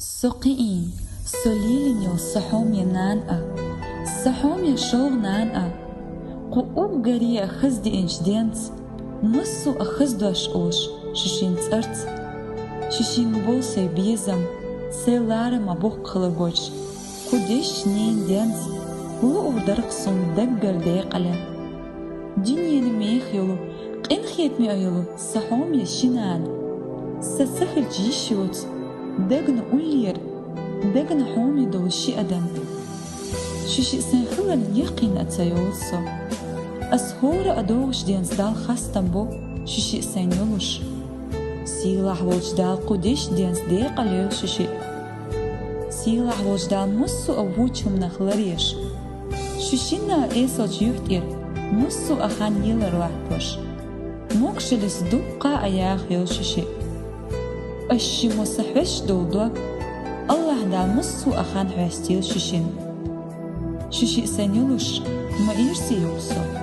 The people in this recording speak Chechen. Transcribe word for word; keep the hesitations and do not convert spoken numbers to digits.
Со кхиийна, со лелийна йола са хьоме нана а, са хьоме шолгӀа нана а, кху уггаре а хаза деанчу денца, массо а хаза дош олуш шу шина цӀарца. Шу шинга бовла сайн безам, сайн ларам а боккха хилар гойтуш, кху дешначу ненан денца лур дара-кх суна даггара декъале. Дуьненан меха йолу, къинхетаме а йолу сан хьоме ши нана, сан ца хилча йиш йоцу, дагна уллера, дагна хьоме долу ши адам. Шу шиъ сайн хиларна яккхийна а ца йолу со. Ас хӀора а догӀучу денца Далла хастам бо шу шиъ сайн йолуш. Сийлахь волчу Дала кху дешначу денца декъалйойла шу шиъ. Сийлахь волчу Дала массо а вочу хӀуманах ларъеш, шу шинна а эсалчу юьхь тӀера массо а хан елар латтош, могушаллица дуккха а яха йойла шу шиъ. Ас шимма сан хьоьстуш долу дог Аллахь Дала массо а хан хьоьстийла шу шинна. Шу шиъ сайн йолуш, ма ирсе йо-кх со.